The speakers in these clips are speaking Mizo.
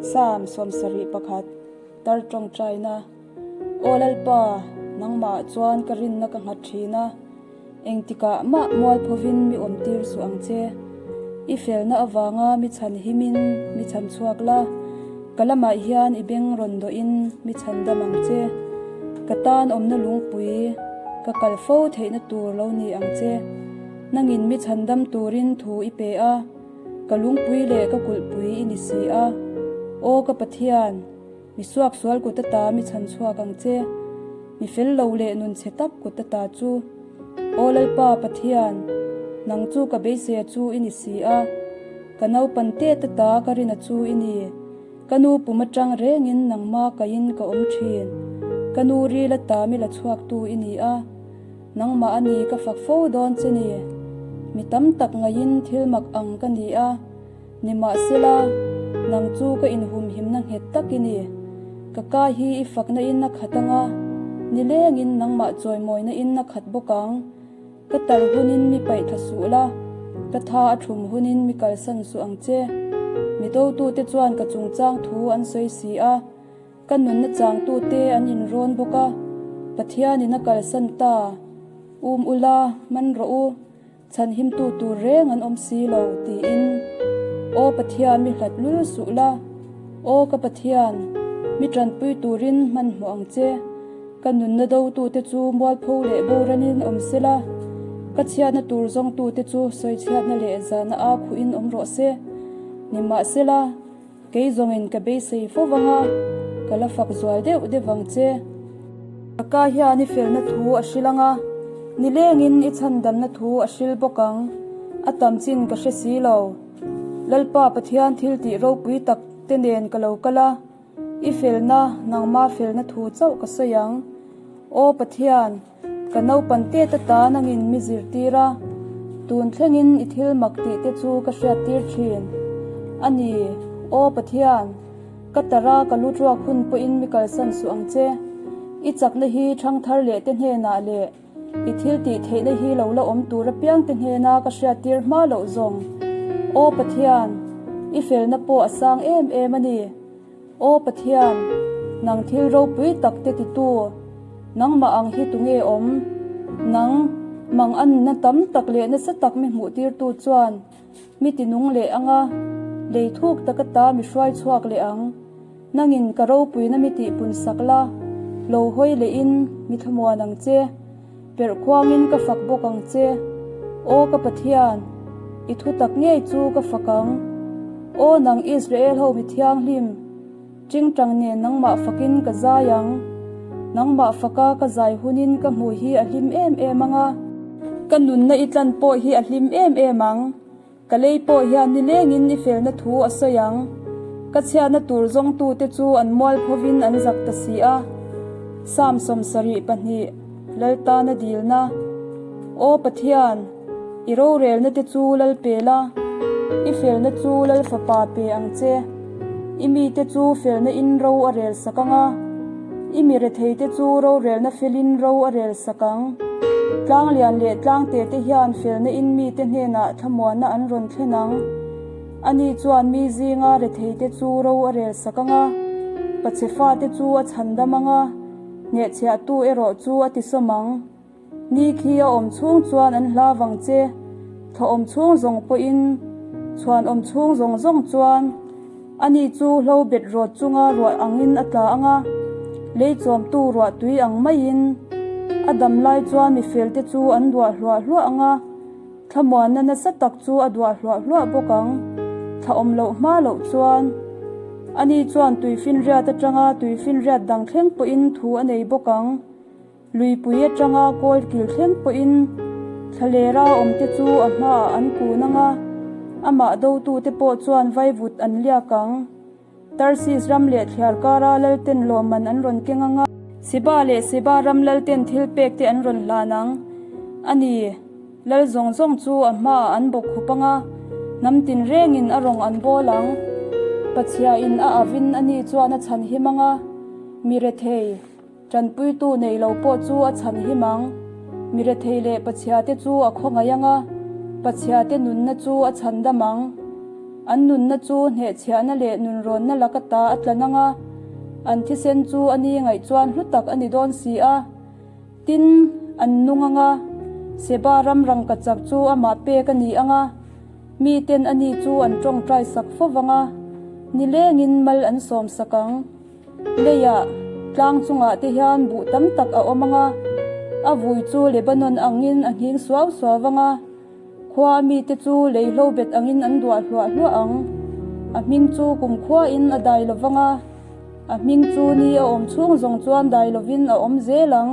Psalm 71 Tar Tawngtaina Aw Lalpa, nangmah chuan ka rinna ka nghat thin a, engtikah mah mualphovin mi awmtir suh ang che. I felna avanga mi chhan himin mi chhan chhuak la, ka lamah hian i beng rawn dawhin mi chhan dam ang che. Ka tan awmna lungpui ka kal fo theihna tur lo ni ang che. Nangin mi chhan dam turin thu i pe a, ka lungpui leh ka kulhpui i ni si a. Aw ka Pathian! Mi suaksual kut ata mi chhan chhuak ang che. Mi fel lo leh nun chhe tak kut ata chu. Aw Lalpa Pathian, nang chu ka beiseia chu i ni si a. Ka naupan tet ata ka rina chu i ni. Ka nu pum atang rengin nangma kaiin ka awm thin. Ka nu ril ata mi la chhuaktu i ni a. Nangmah a ni ka fak fo dawn che ni. Mi tam tak ngaiin thil mak ang ka ni a. Nimahsela, nang chu ka inhumhimna nghet tak i ni. Ka ka hi i fakna in a khat ang a, nilengin nangmah chawimawina in a khat bawk ang. Ka tar hunin mi paih thla suh la, ka tha a thum hunin mi kalsan suh ang che. Mi dotute chuan ka chungchang thu an sawi si a, ka nunna changtute an inrawn bawk a, Pathianin a kalsan ta. Um ula, man rawh u. Chhanhimtu tur reng an awm si lo, tiin, Aw Pathian, mi hlat lul suh la, Aw ka Pathian, mi tanpui turin hmanhmawh ang che. Ka nunna dotute chu mualpho leh boranin awm se la, ka chhiatna tur zawngtute chu sawichhiatna leh zahna a khuhin awm rawh se. Nimahsela, Kei zawngin ka beisei fo vang a, ka la fak zual deuh deuh vang che. Ka ka hian i felna thu a hril ang a, nilengin i chhandamna thu a hril bawk ang, a tam chin ka hre si lo. Lalpa Pathian thil tih ropui tak te nen ka lo kal a, i felna, nangma felna thu chauh ka sawi ang. Aw Pathian! Ka naupan tet ata nangin mi zirtir a, tun thlengin i thil mak tih te chu ka hriattir thin. A ni, Aw Pathian, ka tara ka lu ruak hun pawhin mi kalsan suh ang che. I chakna hi thangthar leh te hnenah leh i thil tih theihna hi lo la awm tur apiang te hnena ka hriattir hma loh zawng. Aw Pathian, i felna pawh a sang em em a ni. Aw Pathian, nang thil ropui tak te titu, nangmah ang hi tunge awm? Nang, mang anna tam tak leh nasa tak mi hmuhtirtu chuan mi tinung leh ang a, lei thuk taka ta mi hruai chhuak leh ang. Nangin ka ropuina mi tihpun sak la, lo hawi lehin mi thlamuan ang che. Perh khuangin ka fak bawk ang che. Aw ka Pathian, i thu tak ngei chu ka fak ang. Aw nang Israel ho mi thianghlim, tingtang nen nangmah fakin ka zai ang. Nangmah faka ka zai hunin ka hmuh hi a hlim em em ang a. Ka nunna i tlan pawh hi a hlim em em ang. Ka lei pawh hian nilengin i felna thu a sawi ang. Ka chhiatna tur zawngtute chu an mualphovin an zak ta si a. Psalm 72, Laltana dilna. Aw Pathian, i rorelna te chu lal pe la, i felna chu lal fapa pe ang che. I mite chu felna in ro a rel sak ang a, i mi retheite chu rorelna felin ro a rel sak ang. Tlanglian leh tlangte te hian felna in mite hnenah thlamuanna an rawn thlen ang. Ani chuan mi zinga retheite chu ro a rel sak ang a, pachhe fate chu a chhandam ang a, hnehchhiahtu erawh chu a tisawm ang. Ni khi a awm chhung chuan an hla vang che, thaw awm chhung zawng pawhin, chhuan awm chhung zawng zawng chuan ani chu hlo bet rawt chunga ruah angin a tla ang a, lei chawmtu ruah tui ang maiin a dam lai chuan mi felte chu an duah hluah hluah ang a, thlamuanna nasa tak chu a duah hluah hluah bawk ang, thla awm loh hma loh chuan. Ani chuan tuifinriat atanga tuifinriat dang thleng pawhin thu a nei bawk ang. Luipui atanga kawl kil thleng pawhin thlalera awmte chu a hmaah an kun ang a, amah dotute pawh chuan vaivut an liak ang. Tarsis ram leh thliar kara lalten lawmman an rawn keng ang a. Seba leh Seba ram lalten thil pekte an rawn hlan ang. A ni, lal zawng zawng chu a hmaah an bawk khup ang a, hnam tinrengin a rawng an bawl ang. Pachhiain a avin ani chuan a chhanhim ang a, mi rethei. Ṭanpuitu nei lo pawh chu a chhan him ang. Mi rethei leh pachhiate chu a khawngaih ang a, pachhiate nunna chu a chhan dam ang. An nunna chu hnehchhiahna leh nunrawnna laka ta a tla nang a, an thisen chu a ni ngaih chuan hlu tak a ni dawn si a. Tin, an nung ang a, Seba ram rangkachak chu amah pek a ni ang a, miten a ni chu an tawngtai sak fo vang a, nilengin mal an sawm sak ang. Leiah, tlang chungah te hian buh tam tak a awm ang a, a vui chu Lebanon angin a nghing suau suau vang a, Khua mite chu leihlo bet angin an duah hluah hluah ang. A hming chu kumkhuain a dai lovang a, a hming chu ni a awm chhung zawng chuan dai lovin a awm zel ang.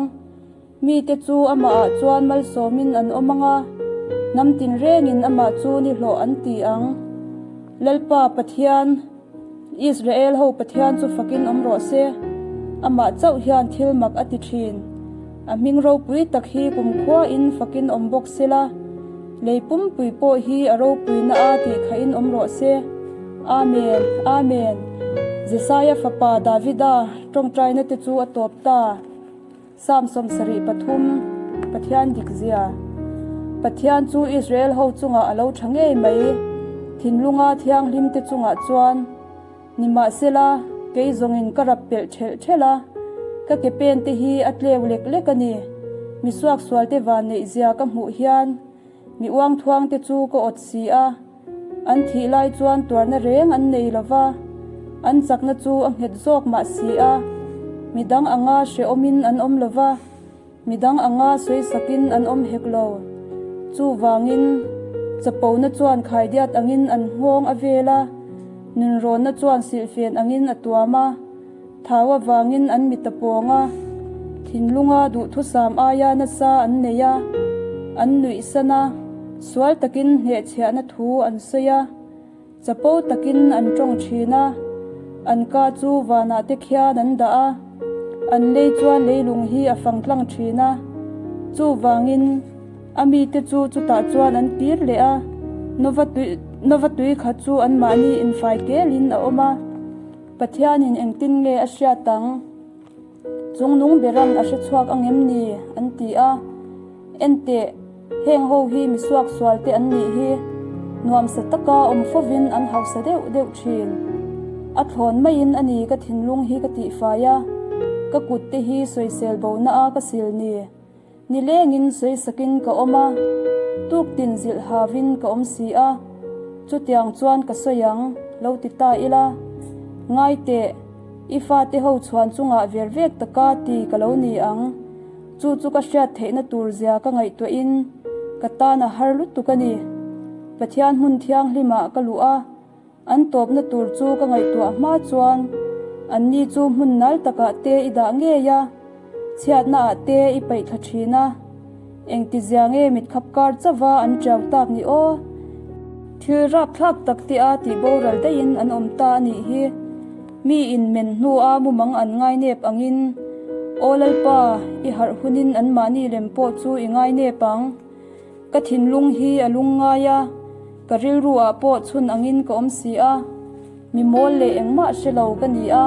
Mite chu amahah chuan malsawmin an awm ang a, hnam tinrengin amah chu ni hlawh an ti ang. Lalpa Pathian, Israel ho Pathian chu fakin awm rawh se, amah chauh hian thil mak a ti thin. A hming ropui tak hi kumkhuain fakin awm bawk se la, lei pumpui pawh hi a ropuina a tih khahin awm rawh se. Amen! Amen! Jesaia fapa Davida tawngtaina te chu a tawp ta. Psalm 73, Pathian dikzia Pathian chu Israel ho chungah a lo tha ngei mai, thinlunga thianghlim te chungah chuan. Nimahsela, kei zawngin ka rap pelh ṭhelh ṭhelh a, ka ke pen te hi a tleu lek lek a ni. Mi suaksualte van neihzia ka hmuh hian mi uangthuang te chu ka awt si a, an thih lai chuan tuarna reng an nei lo va, an chakna chu a nghet zawk mah si a, mi dang anga hrehawmin an awm lo va. Midang anga sawisakin an awm hek lo. Chuvangin, chapona chuan khaidiat angin an nghawng a vel a, nunrawnna chuan silhfen angin a tuam a, thau avangin an mit a pawng a, thinlunga duhthusam aia nasa an nei a, an nuihsan a, sual takin hnehchhiahna thu an sawi a. Chapo takin an tawng thin a, an ka chu vanah te khian an dah a, an lei chuan leilung hi a fang tlang thin a. Chuvangin, a mite chu chutah chuan an kir leh a, Nova tui Nova tui kha chu anmahni infai kelin a awm a, Pathianin engtin nge a hriat ang? Chungnung beran a hre chhuak ang em ni? an ti a. Enteh, heng ho hi mi suaksual te an nih hi, nuamsa taka awm fovin an hausa deuh deuh thin. A thlawn maiin a ni ka thinlung hi ka tihfai a, ka kut te hi sawisel bona a ka sil ni. Nilengin sawisakin ka awm a, tuktin zilh havin ka awm si a, chutiang chuan ka sawi ang, lo ti ta ila. Ngaiteh, i fate ho chhuan chungah ver vek taka ti ka lo ni ang. Chu chu ka hriat theihna tur zia ka ngaihtuahin ka tan a har lutuk a ni. Pathian hmun thianghlimah ka luh a, An tawpna tur chu ka ngaihtuah hma chuan anni chu hmun nal takah te i dah ngei a, chhiatnaah te i paih thla thin a. Engtizia nge mitkhap kar chauva an tiau tak ni aw? Thil rapthlak tak te a tih boral daihin an awm ta a nih hi. Mi in men hnua mumang an ngainep angin, Aw Lalpa, i harh hunin anmahni lem pawh chu i ngainep ang. Ka thinlung hi a lung ngai a, ka rilru ah pawh chhun angin ka awm si a, mi mawl leh engmah hre lo ka ni a,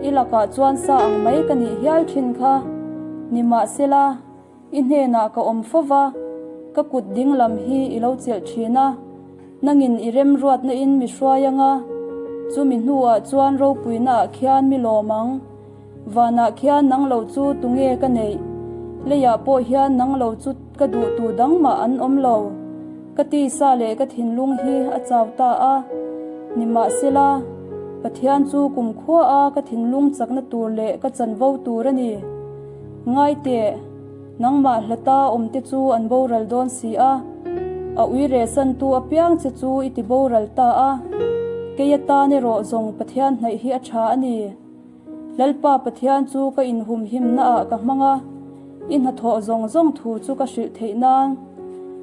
i lakah chuan sa ang mai ka nih hial thin kha. Nimahsela, i hnenah ka awm fo va, ka kut ding lam hi i lo chelh thin a, nangin i remruatna in mi hruai anga, chumi hnuah chuan ropuina ah khian mi lawm ang. Vanah khian nang lo chu tunge ka neih? Leiah pawh hian nang lo chu ka duh tu dang mah an awm lo. Ka tisa leh ka thinlung hi a chau ta a. Nimahsela, Pathian chu kumkhua a ka thinlung chakna tur leh ka chanvo tur a ni. Ngaiteh, nangmah hlata awmte chu an boral dawn si a. A ui rehsantu apiang che chu i ti boral ta a. Kei atan erawh zawng Pathian hnaih hi a tha a ni. Lalpa Pathian chu ka inhumhimna ah ka hmang a, i hnathawh zawng zawng thu chu ka hrilh theih nan.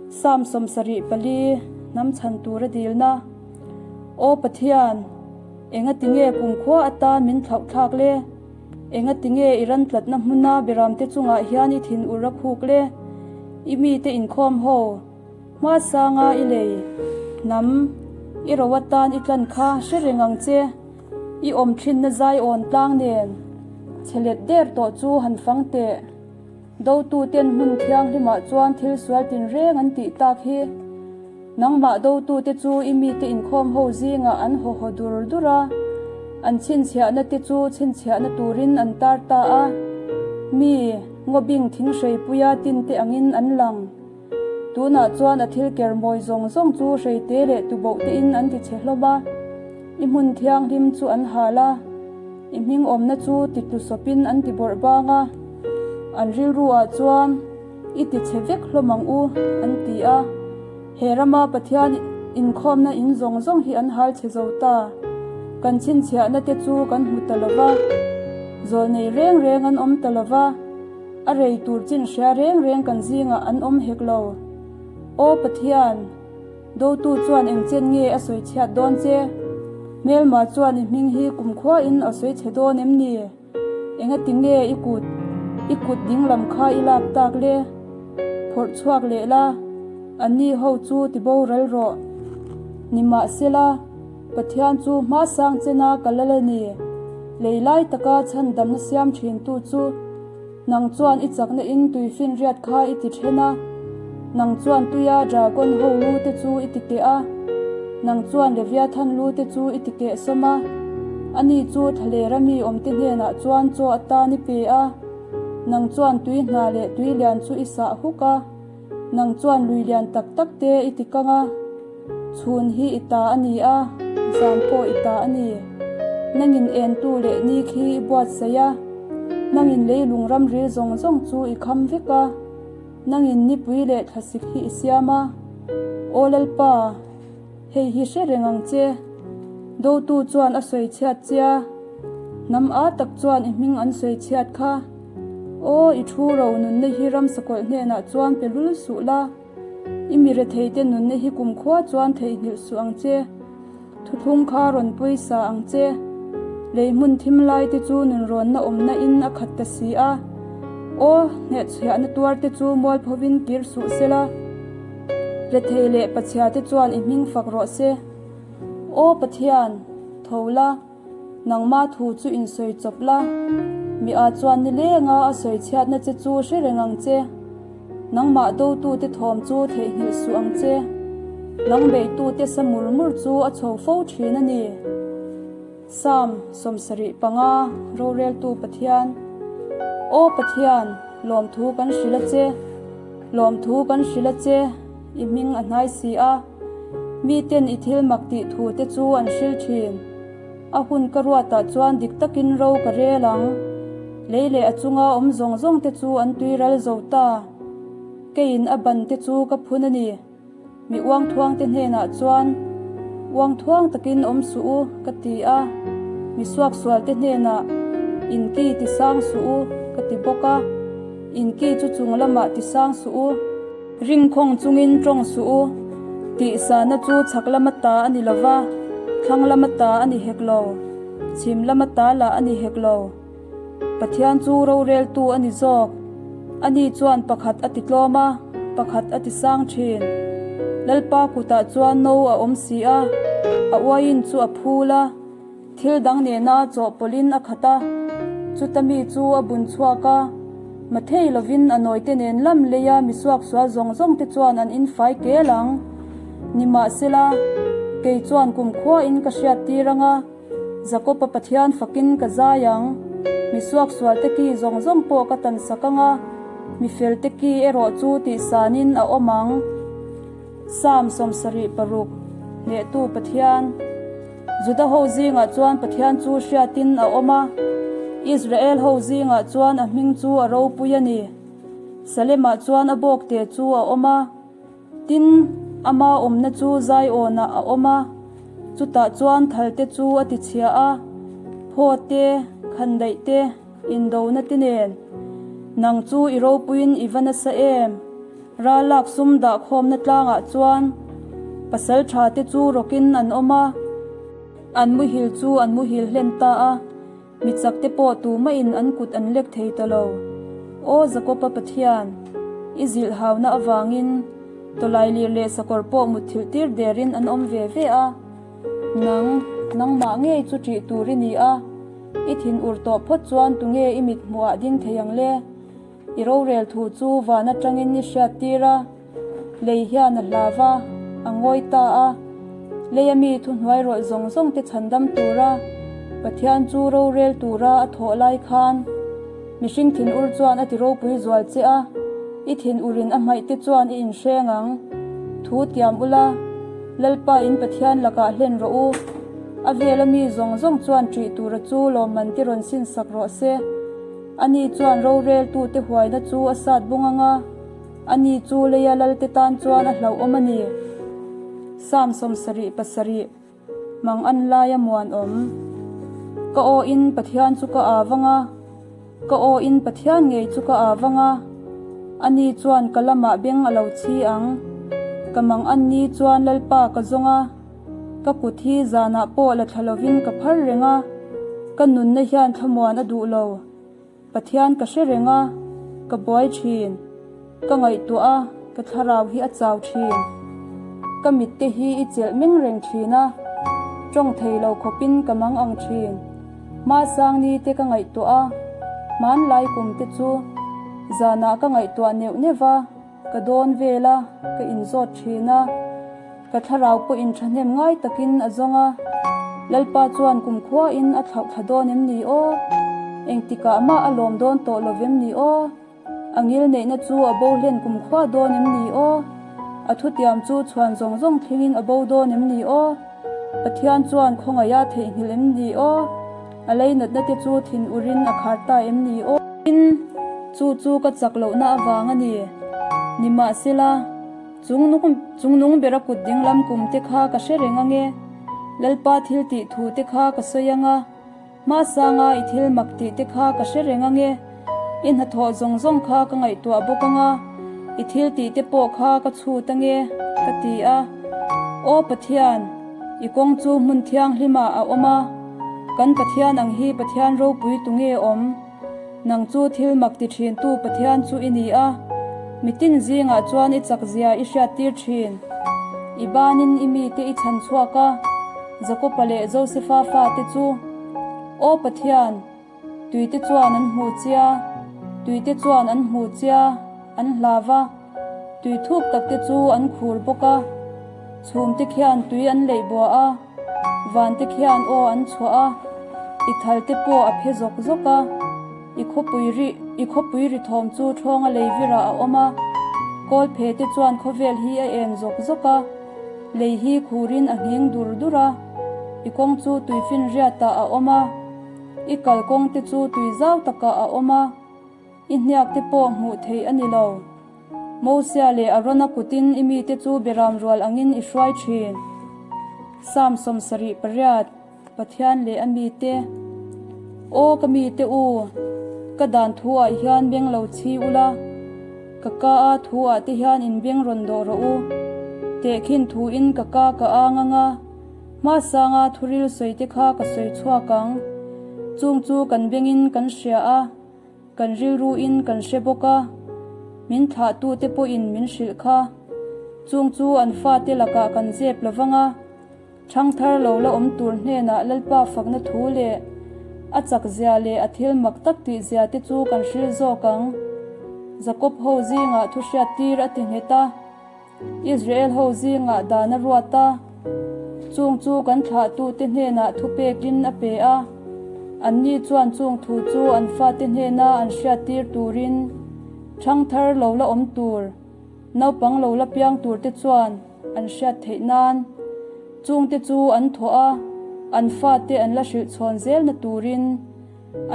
Psalm 74, Hnam chhan tura dilna. Aw Pathian, enga tinge kumkhua atan min thlauh thlak le? Enga tinge i ran tlatna hmuna beramte chungah hian i thin ur a khuk le? I mite inkhawm ho, Hmasanga i lei, hnam, i ro atan i tlan kha hre reng ang che. I awm thinna zaiawn tlang nen chhe let der tawh chu han fang teh. Dotuten hmun thianghlimah chuan thil sual tinreng an tih tak hi. Nangmah dotute chu i mite inkhawm ho zingah an haw haw dur dur a, an chhinchhiahna te chu chhinchhiahna turin an tar ta a. Mi, ngawbing thinghreipuia tinte angin an lang. Tunah chuan a thil ker mawi zawng zawng chu hreite leh tuboh tein an ti chhe hlawm a, i hmun thianghlim chu an hal a, i hming awmna chu ti tlusawpin an ti bawrh bang a, an rilru ah chuan i ti chhe vek hlawm ang u, an ti a. He rama Pathian inkhawmna in zawng zawng hi an hal chhe zo ta. Kan chhinchhiahna te chu kan hmu ta lo va, zawlnei reng reng an awm ta lo va. A rei tur chin hria reng reng kan zingah an awm hek lo. Aw Pathian, dotu chuan eng chen nge a sawi chhiat dawn che? Hmelma chuan i hming hi kumkhuain a sawi chhe dawn em ni? Engati nge i kut, i kut dinglam kha i lak tak le? Phawrh chhuak leh la, anni ho chu ti boral rawh. Nimahsela, Pathian chu hmasang chena ka lal a ni. Lei lai taka chhandamna siam thintu chu nang chuan i chakna in tuifinriat kha i ti then a, nang chuan tuia dragon ho lu te chu i ti keh a, nang chuan Leviathan lu te chu i ti keh sawm a, ani chu thlaler a mi awmte hnenah chuan chaw atan i pe a, nang chuan tui hna leh tui lian chu i sah huk a. Nang chuan lui lian tak tak te i ti kang a, chhun hi i ta a ni a, zan pawh i ta a ni. Nangin entu leh ni khi i buatsaih a, nangin leilung ramri zawng zawng chu i kham vek a, nangin nipui leh thlasik hi i siam a. Aw Lalpa, hei hi hre reng ang che. Dotu chuan a sawi chhiat che a, hnam a tak chuan i hming an sawi chhiat kha. Aw, i thu ro nunna hi ramsakawlh hnenah chuan pe lul suh la, i mi retheite nunna hi kumkhua chuan theihnghilh suh ang che. Thuthlung kha rawn pawisa ang che. Lei hmun thim lai te chu nunrawnna awmna in a khat ta si a. Aw, hnehchhiahna tuar te chu mualphovin kir suh se la, rethei leh pachhia te chuan i hming fak rawh se. Aw Pathian, tho la. Nangmah thu chu insawi chawp la, mi a chuan ni lenga a sawi chhiatna che chu hre reng ang che. Nangmah dotute thawm chu theihnghilh suh ang che. Nang beihtute sa mur mur chu a chho fo thin a ni. Psalm 75 Roreltu Pathian Aw Pathian, lawmthu kan hrilh a che, lawmthu kan hrilh a che, i hming a hnai si a. Miten i thil mak tih thu te chu an hril thin. A hun ka ruatah chuan dik takin ro ka rel ang. Lei leh a chunga awm zawng zawng te chu an tui ral zo ta. Keiin a ban te chu ka phun a ni. Mi uangthuang te hnenah chuan, Uangthuang takin awm suh u, ka ti a. Mi suaksual te hnenah, In ki ti sang suh u, ka ti bawk a. In ki chu chung lamah ti sang suh u. Ringkhawng chungin tawng suh u, tihsana chu chhak lama ta a ni lo va, thlang lama ta a ni hek lo, chhim lama ta lah a ni hek lo. Pathian chu roreltu a ni zawk. Ani chuan pakhat a ti tlawm a, pakhat a ti sang thin. Lalpa kutah chuan no a awm si a, a uaiin chu a phul a. Thil dang nena chawhpawlhin a khat a, chuta mi chu a bun chhuak a. Mathei lovin a nawite nen lam leia mi suaksual zawng zawng te chuan an infai kel ang. Nimahsela, kei chuan kumkhuain ka hriattir ang a, Jakob-a Pathian fakin ka zai ang. Mi suaksualte ki zawng zawng pawh ka tansak ang a, mi felte ki erawh chu tihsanin a awm ang. Psalm 76, Hnehtu Pathian. Juda ho zingah chuan Pathian chu hriatin a awm a, Israel ho zingah chuan a hming chu a ropui a ni. Salemah chuan a bawkte chu a awm a, tin, ama awmna chu Zion-ah a awm a, chutah chuan thalte chu a tichhia a, phaw te, khandaih te, indona te nen. Nang chu i ropuiin i va nasa em? Ral lak sum dah khawmna tlangah chuan pasal tha te chu rawkin an awm a, an muhil chu an muhil hlen ta a, mi chak te pawh tumahin an kut an lek thei ta lo. Aw Jakob-a Pathian, i zilh hauna avangin tawlailir leh sakawr pawh mutthilh tir derin an awm ve ve a, nang, nangmah ngei chu ṭih tur i ni a, i thin ur tawh phawt chuan tunge i mit hmuhah ding thei ang le? I rorel thu chu van atangin i hriattir a, lei hian a hlau va. A ngawi ta a. Leia mi thuhnuai rawlh zawng zawng te chhandam tura Pathian chu rorel tura a thawh lai khan mihring thinur chuan a ti ropui zual che a, i thinurin a hmaih te chuan i inhreng ang. Thu tiam ula, Lalpa in Pathian lakah hlen rawh u. A vela mi zawng zawng chuan ṭih tura chu lawmman te rawn sin sak rawh se. Ani chuan roreltute huaina chu a sat bung ang a. Ani chu leia lalte tan chuan a hlauhawm a ni. Psalm 77, Mang an laia muanawm. Ka aw in Pathian chu ka aa vang a, Ka aw in Pathian ngei chu ka aa vang a, Ani chuan ka lamah beng a lo chhi ang. Ka mang an ni chuan Lalpa ka zawng a, Ka kut hi zanah pawh la thla lovin ka phar reng a, Ka nunna hian thlamuan a duh lo. Pathian ka hre reng a, ka buai thin. Ka ngaihtuah a, ka thlarau hi a chau thin. Ka mitte hi i chelh meng reng thin a, tawng thei lo khawpin ka mang ang thin. Hmasang ni te ka ngaihtuah a, hmanlai kum te chu zanah ka ngaihtuah neuh neuh va, ka dawn vel a, ka inzawt thin a. Ka thlarau pawhin thahnem ngai takin a zawng a, Lalpa chuan kumkhuain a thlauh thla dawn em ni aw? Engtikah mah a lawm dawn tawh lo vem ni aw? A ngil neihna chu a bo hlen kumkhua dawn em ni aw? A thutiam chu chhuan zawng zawng thlengin a bo dawn em ni aw? Pathian chuan khawngaiha theihnghilh em ni aw? A leinatna te chu thin urin a khar ta em ni aw? Tin, chu chu ka chak lohna avang a ni. Nimahsela. Chungnung bera kut dinglam kum te kha ka hre reng ange, Lalpa thil tih thu te kha ka sawi anga, Hmasanga i thil mak tih te kha ka hre reng ange, i hnathawh zawng zawng kha ka ngaihtuah bawk anga, i thil tih te pawh kha ka chhut ange, ka ti a. Aw Pathian, i kawng chu hmun thianghlimah a awm a, kan Pathian ang hi Pathian ropui tu nge awm? Nang chu thil mak ti thintu Pathian chu i ni a, mitin zingah chuan i chakzia i hriattir thin. I banin i mite i chhan chhuak a, Jakopa leh Josefa fate chu. Aw Pathian, tuite chuan an hmu chia, tuite chuan an hmu chia, an hlau va, tui thuk takte chu an khur bawk a, chhumte khian tui an leih bua a. Vante khian aw an chhuah a, i thal te pawh a phe zawk zawk a, i khawpui ri i khawpui ri thawm chu thawnga lei virah a awm a, kawl phe te chuan khawvel hi a en zawk zawk a, lei hi khurin a nghing dur dur a, i kawng chu tuifinriatah a awm a, i kalkawng te chu tui zau takah a awm a, i hniak te pawh hmuh theih a ni lo. Mosia leh Arona kutin i mite chu beram rual angin i hruai thin. Psalm 78, Pathian leh a mite. Aw ka mite u, ka dan thu-ah hian beng lo chhi ula, ka ka-a thu-ah te hian in beng rawn dawh rawh u. Tehkhin thuin ka ka ka ang anga, hmasanga thuril sawi te kha ka sawi chhuak ang. Chung chu kan bengin kan hria a. Kan rilruin kan hre bawk a, min thlahtute pawhin min hrilh kha. Chung chu an fate lakah kan zep lo vang a, ṭhangthar lo la awm tur hnenah Lalpa fakna thu leh a chakzia leh a thil mak tak tihzia te chu kan hril zawk ang. Jakob ho zingah thu hriattir a ti nghet a. Israel ho zingah dan a ruat a, chung chu kan thlahtute hnenah thupekin a pe a, anni chuan chung thu chu an fate hnena an hriattir turin ṭhangthar lo la awm tur, naupang lo la piang turte chuan an hriat theih nan chungte chu an thawh a, an fate an la hrilh chhawn zelna turin.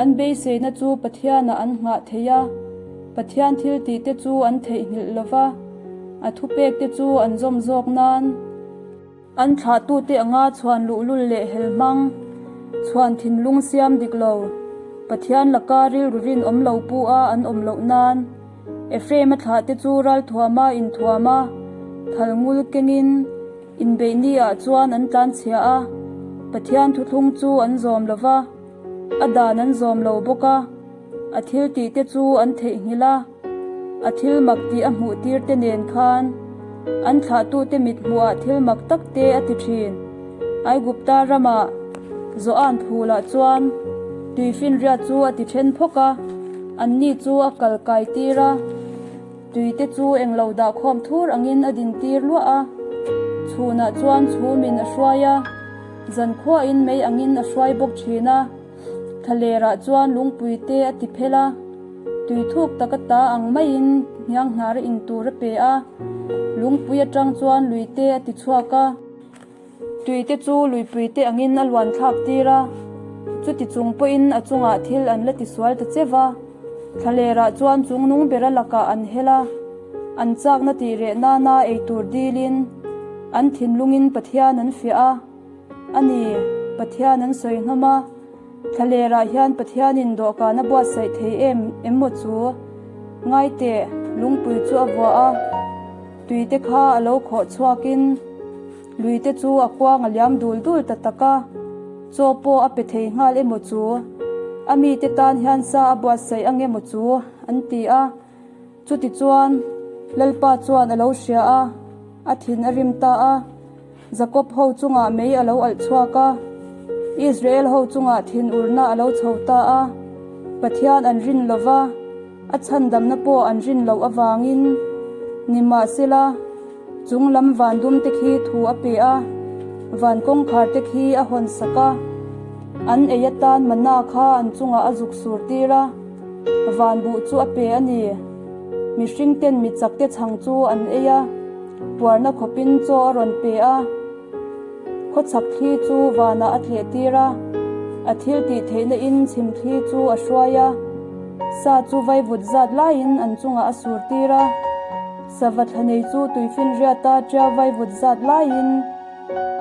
An beiseina chu Pathianah an nghah thei a, Pathian thil tihte chu an theihnghilh lo va, a thupekte chu an zawm zawk nan. An thlahtute anga chhuan luhlul leh hel hmang, chhuan thinlung siam dik lo, Pathian laka rilru rinawm lo pu a an awm loh nan. Ephraim-a thlahte chu ralthuama inthuam a, thal ngul kengin inbeihni ah chuan an tlanchhia a, Pathian thuthlung chu an zawm lo va. A dan an zawm lo bawk a, a thil tih te chu an theihnghilh a, a thil mak tih a hmuh tir te nen khan an thlahtute mit hmuhah thil mak tak te a ti thin. Aigupta ramah Zoan phulah chuan tuifinriat chu a ti then phawk a, anni chu a kal kai tir a. Tui te chu englo dah khawm thur angin a din tir luah a. Chhunah chuan chhumin a hruai a, zankhuain mei angin a hruai bawk thin a. Thlalerah chuan lungpui te a ti phel a, tui thuk taka ta ang maiin hnianghnar a in tur a pe a. Lungpui atang chuan lui te a ti chhuak a. Tui te chu luipui te angin a luan thlak tir a, chuti chung pawhin a chungah thil an la tisual ta che va. Thlalerah chuan chungnung bera lakah an hel a, an chakna tih reh nana ei tur dilin an thinlungin Pathian an fiah a. A ni, Pathian an sawi hnawm a, thlalerah hian Pathianin dawhkan a buatsaih thei em em maw chu? Ngaiteh, lungpui chu a vuah a, tuite kha a lo khawh chhuakin luite chu a kuang a liam dul dul ta tak a, chaw pawh a pe thei nghal emaw chu? A mite tan hian sa a buatsaih ang emaw chu? an ti a. Chutichuan, Lalpa chuan a lo hria a, a thin a rim ta a. Jakob ho chungah mei a lo alh chhuak a, Israel ho chungah thinurna a lo chho ta a. Pathian an rin lo va, a chhandamna pawh an rin loh avangin nimahsela, chung lam van dum te khi thu a pe a, van kawngkhar te khi a hawn sak a. An ei atan manna kha an chungah a zuk sur tir a. Van buh chu a pe a ni. Mihring ten mi chak te chhang chu an ei a, puarna khawpin chaw a rawn pe a. Khawchhak thli chu vanah a thleh tir a, a thil tih theihna in chhim thli chu a hruai a. Sa chu vaivut zat laiin an chungah a sur tir a, sava thla nei chu tuifinriata tia vaivut zat laiin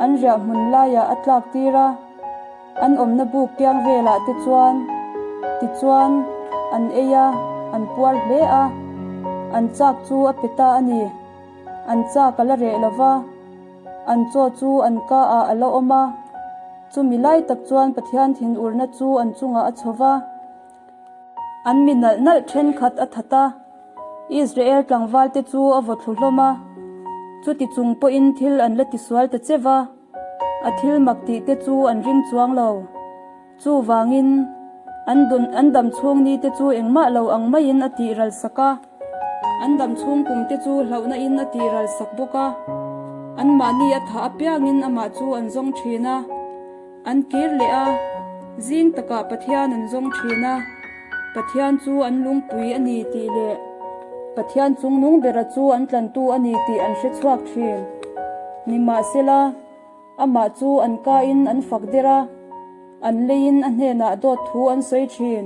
an riah hmun laiah a tlak tir a. An awmna buk kiang velah te chuan tichuan an ei a, an puar hle a, an chak chu a pe ta a ni. An chak a la reh lo va, an chaw chu an ka ah a la awm a. Chumi lai tak chuan Pathian thinurna chu an chungah a chho va. An mi nalh nalh thenkhat a that a, Israel tlangval te chu a vaw thlu hlawm a. Chuti chung pawhin thil an la tisual ta che va. A thil mak tih te chu an ring chuang lo. Chuvangin, an dun an dam chhung ni te chu engmah lo ang maiin a tih ral sak a. An dam chhung kum te chu hlauhna in a tih ral sak bawk a. Anmahni a thah apiangin amah chu an zawng thin a. An kir leh a, zing takah Pathian an zawng thin a. Pathian chu an lungpui a ni tih leh Pathian chungnung bera chu an tlantu a ni tih an hre chhuak thin. Nimahsela, amah chu an kain an fak der a, an leiin a hnenah dawt thu an sawi thin.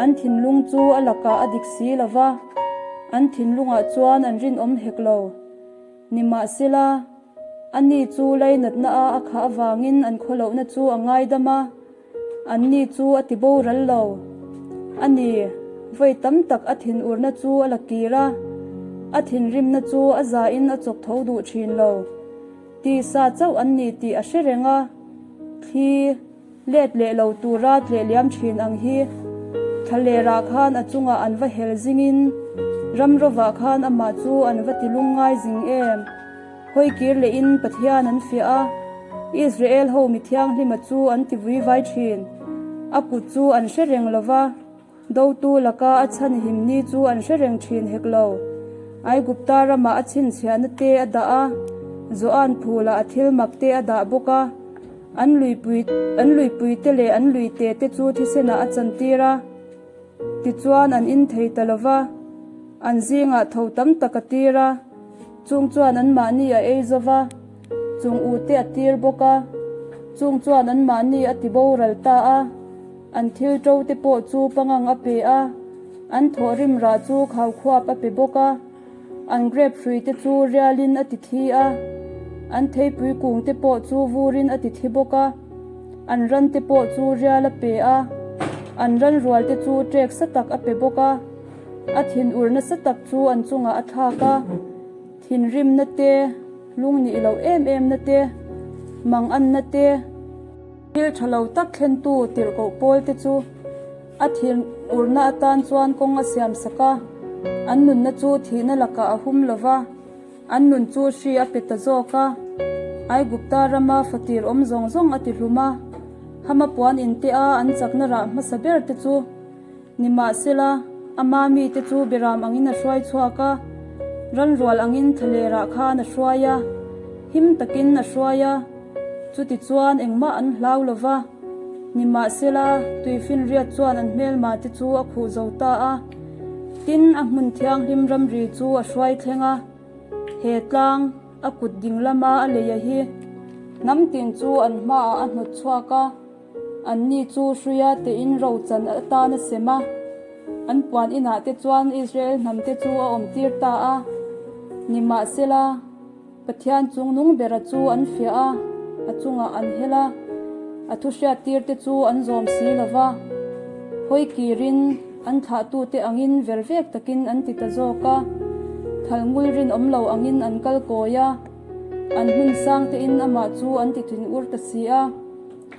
An thinlung chu a lakah a dik si lo va, an thinlungah chuan an rinawm hek lo. Nimahsela, ani chu leinatna a a khah avangin an khawlohna chu a ngaidam a. Anni chu a ti boral lo. A ni, vawi tam tak a thinurna chu a la kir a, a thinrimna chu a zain a chawk tho duh thin lo. Tisa chauh an ni tih a hre reng a, thli let leh lo tura tleh liam thin ang hi. Thlalerah khan a chungah an va hel zingin, ramrovah khan amah chu an va ti lungngai zing em? Hawi kir lehin Pathian an fiah a, Israel ho mi thianghlima chu an ti vui vai thin. A kut chu an hre reng lo va, dotu laka a chhan him ni chu an hre reng thin hek lo. Aigupta ramah a chhinchhiahna te a dah a, Zoan phulah a thil mak te a dah bawk a, an luipui an luipui te leh an luite te chu thisenah a chantir a. Tichuan an in thei ta lo va, an zingah tho tam tak a tir a, chung chuan anmahni a ei zo va, chung ute a tir bawk a, chung chuan anmahni a ti boral ta a, an thil to te pawh chu pangang a pe a, an thawhrim rah chu khaukhuap a pe bawk a, an grape hrui te chu rialin a ti thi a, an theipui kung te pawh chu vurin a ti thi bawk a. An ran te pawh chu rial a pe a, an ran rual te chu ṭek sa tak a pe bawk a. A thinur nasa tak chu an chungah a thlak a, thinrimna te, lungnih loh em em na te, manganna te, thil ṭha lo tak thlentu tirhkoh pawl te chu a thinurna atan chuan kawng a siam sak a, an nunna chu thihna lakah a hum lo va. An nun chu hri a pe ta zawk a, Aigupta rama fatir awm zawng zawng a ti hlum a, Hama puan inte a an chakna rah hmasa ber te chu nimahsela, ama mite chu beram angin a hruai chhuak a, ranrual angin thlalerah khan a hruai a. Him takin a hruai a, chutichuan engmah an hlau lo va. Nimahsela, tuifinriat chuan an hmelma te chu a khuh zo ta a. Tin, a hmun thianghlim ramri chu a hruai thleng a, he tlang, a kut ding lama a lei a hi. Hnam tin chu an hmaah a hnawt chhuak a. Anni chu hruia tein rochan atan a sem a, an puan inah te chuan Israel hnamte chu a awmtir ta a. Nimahsela, Pathian chungnung bera chu an fiah a, a chungah an hel a, a thuhriattir te chu an zawm si lo va. Hawi kirin an thlahtute angin ver vek takin an ti ta zawk a, thalngul rinawm lo angin an kal kawi a, an hmun sang tein amah chu an ti thin ur ta si a.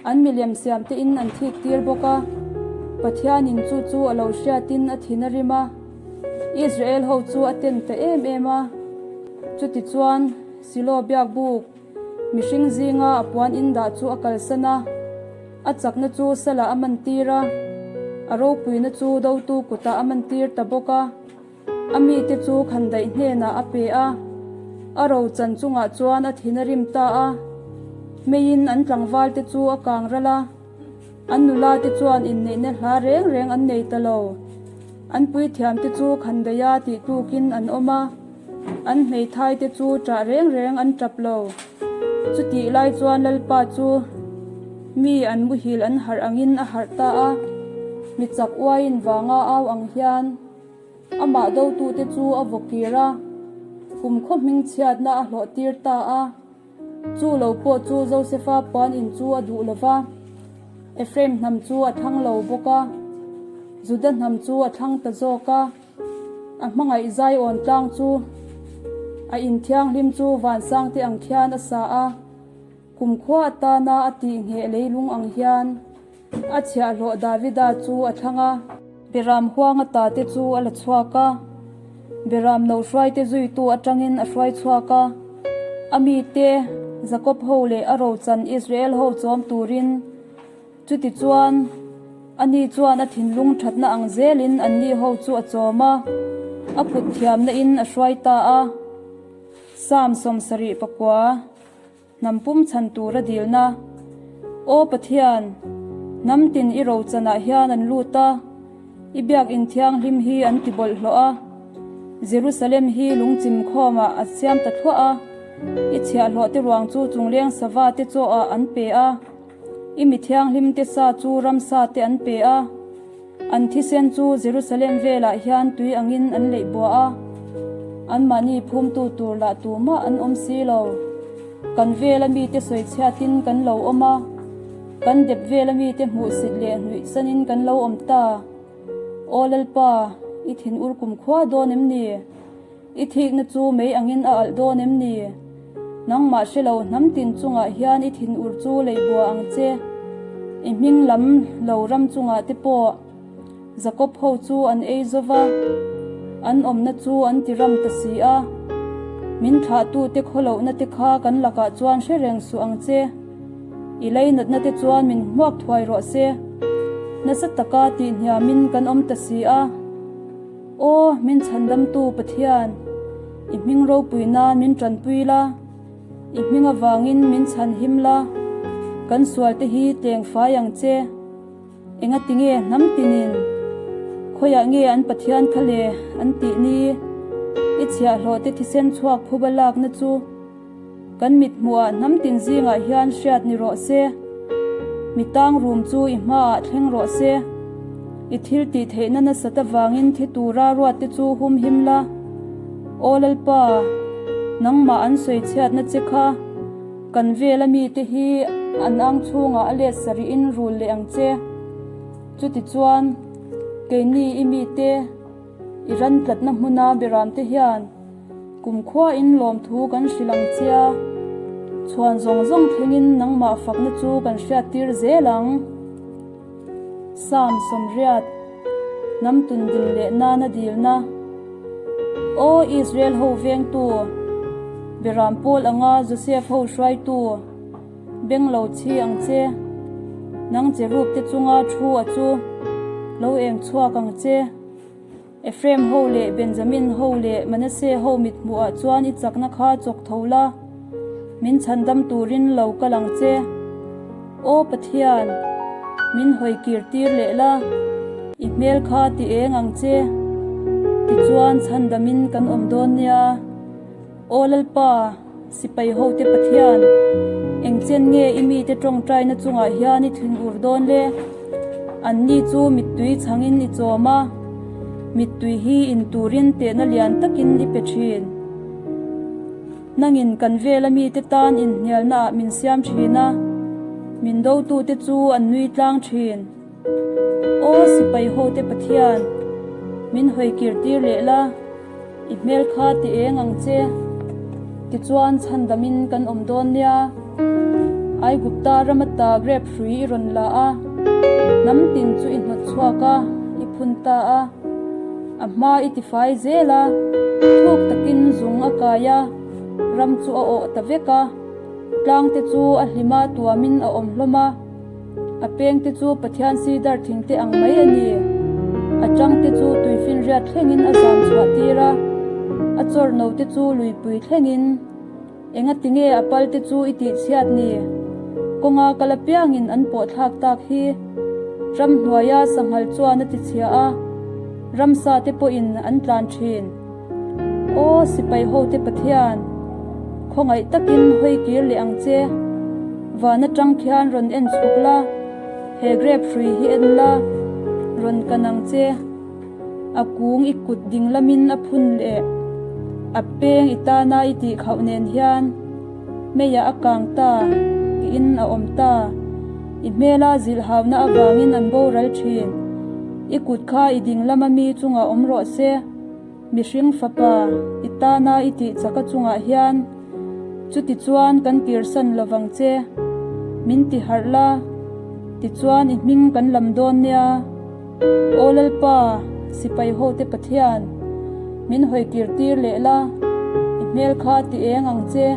An milem siam tein an thik tir bawk a, Pathianin chu chu a lo hriatin a thin a rim a, Israel ho chu a ten ta em em a. Chutichuan, Silo biakbuk, mihring zinga a puan in dah chu a kalsan a, a chakna chu salah a man tir a, a ropuina chu dotu kutah a man tir ta bawk a. A mite chu khandaih hnenah a pe a, a rochan chungah chuan a thin a rim ta a. Meiin an tlangvalte chu a kang ral a, an nulate chuan inneihna hla reng reng an nei ta lo. An puithiamte chu khandaiha tih tlukin an awm a, an hmeithaite chu ṭah reng reng an ṭap lo. Chutih lai chuan Lalpa chu mi an muhil an harh angin a harh ta a, mi chak uaiin vanga au ang hian, Amah dotute chu a vaw kir a, kumkhaw hmingchhiatna a hlawh tir ta a. Chu lo pawh chu Josefa puan in chu a duh lo va, Ephraim hnam chu a thlang lo bawk a, Juda hnam chu a thlang ta zawk a. A hmangaih Zion tlang chu a inthianghlim chu vansangte ang khian a sa a, kumkhua atana a tihngheh leilung ang hian. A chhiahhlawh Davida chu a thlang a. Beram huang ata te chu a la chhuak a, Beram no hruaite zuitu atangin a hruai chhuak a. A mite, Jakob ho leh a rochan Israel ho chawm turin. Chutichuan, ani chuan a thinlung thatna ang zelin anni ho chu a chawm a, a kut thiamna in a hruai ta a. Psalm 79. Hnam pum chhan tura dilna. Aw Pathian, hnam tin i rochanah hian an lut a, i biakinn thianghlim hi an ti bawlhhlawh a, Jerusalem hi lungchim khawmah a siam ta thluah a, i chhiahhlawh te ruang chu chungleng sava te chaw ah an pe a, i mi thianghlim te sa chu ramsa te an pe a. An thisen chu Jerusalem velah hian tui angin an leih buah a, anmahni phumtu tur lah tumah an awm si lo. Kan vela mite sawichhiatin kan lo awm a, kan dep vela mite hmuhsit leh hnuihsanin kan lo awm ta. Aw Lalpa, i thin ur kumkhua dawn em ni? I thikna chu mei angin a alh dawn em ni? Nangmah hre lo hnam tin chungah hian i thinur chu lei bua ang che. I hming lam lo ram chungah te pawh Jakob ho chu an ei zo va, an awmna chu an ti ram ta si a. Min thlahtute khawlohna te kha kan lakah chuan hre reng suh ang che. I leinatna te chuan min hmuak thuai rawh se. Nasa taka tihhniamin kan awm ta si a. Aw, min chhandamtu Pathian, i hming ropui nan min tanpui la, i hming avangin min chhanhim la, kan sualte hi tleng fai ang che. Engati nge hnam tinin, Khawiah nge an Pathian kha le? an tih ni? I chhiahhlawhte thisen chhuak phuba lakna chu kan mit hmuhah hnam tin zingah hian hriat ni rawh se. Mi tang rum chu i hmaah thleng rawh se. I thil tih theihna nasat avangin thi tura ruatte chu hum him la. Aw Lalpa, nangmah an sawi chhiatna che kha kan vela mite hi an ang chhungah a let sarihin rul leh ang che. Chutichuan, keini i mite, i ran tlatna hmuna beramte hian Kumkhuain lawmthu kan hrilh ang chia, chhuan zawng zawng thlengin nangmah fakna chu kan hriattir zel ang. Psalm 80, Hnam tun din leh nana dilna. Aw Israel ho vengtu, Beram pawl anga Joseph ho hruaitu, beng lo chhi ang che. Nang cherub te chunga thu a chu lo eng chhuak ang che. Ephraim ho leh Benjamin ho leh Manasseh ho mithmuhah chuan i chakna kha chawk tho la. Min chhandam turin lo kal ang che. Aw Pathian, min hawi kir tir leh la, i hmel kha ti eng ang che. Tichuan chhandamin kan awm dawn nia. Aw Lalpa, sipai hote Pathian, engchen nge i mite tawngtaina chungah hian i thin ur dawn le? Anni chu mittui chhangin i chawm a, mittui hi in turin tehna lian takin i pe thin. Nangin kan vela mite tan inhnialnaah min siam thin a, min dotute chu an nui tlang thin. Aw sipai hote Pathian, min hawi kir tir leh la, i hmel kha ti eng ang che. Tichuan chhandamin kan awm dawn nia. Aigupta rama ta grep hrui i rawn la a, hnam tin chu i hnawt chhuak a, i phun ta a. A hma i tifai zel a, thuk takin zung a kai a, ram chu a awh ta vek a. Tlang te chu a hlim a, tuamin a awm hlawm a. A peng te chu Pathian sidar thing te ang mai a ni. A tang te chu tuifinriat thlengin a zam chhuah tir a, a chawr no te chu luipui thlengin. Engati nge a pal te chu i tih chhiat ni? Kawnga kal apiangin an pawh thlak tak hi. Ramhnuaia sanghal chuan a ti chhia a, ramsa te pawhin an tlan thin. Aw sipai hote Pathian, khawngaih takin hawi kir leh ang che. Van atang khian rawn en chhuk la, he grep hrui hi en la, rawn kan ang che. A kung i kut ding lamin a phun leh a peng i tana i tih khauh nen hian meiah a kang ta tiin a awm ta. I hmela zilhhauna avangin an boral thin. I kut kha i ding lama mi chungah awm rawh se. Mihring fapa, i tana i tih chaka chungah hian chutichuan kan kirsan lovang che. Min ti harh la, tichuan i hming kan lam dawn nia. Aw Lalpa, sipai hote Pathian, min hawi kir tir leh la, i hmel kha ti eng ang che.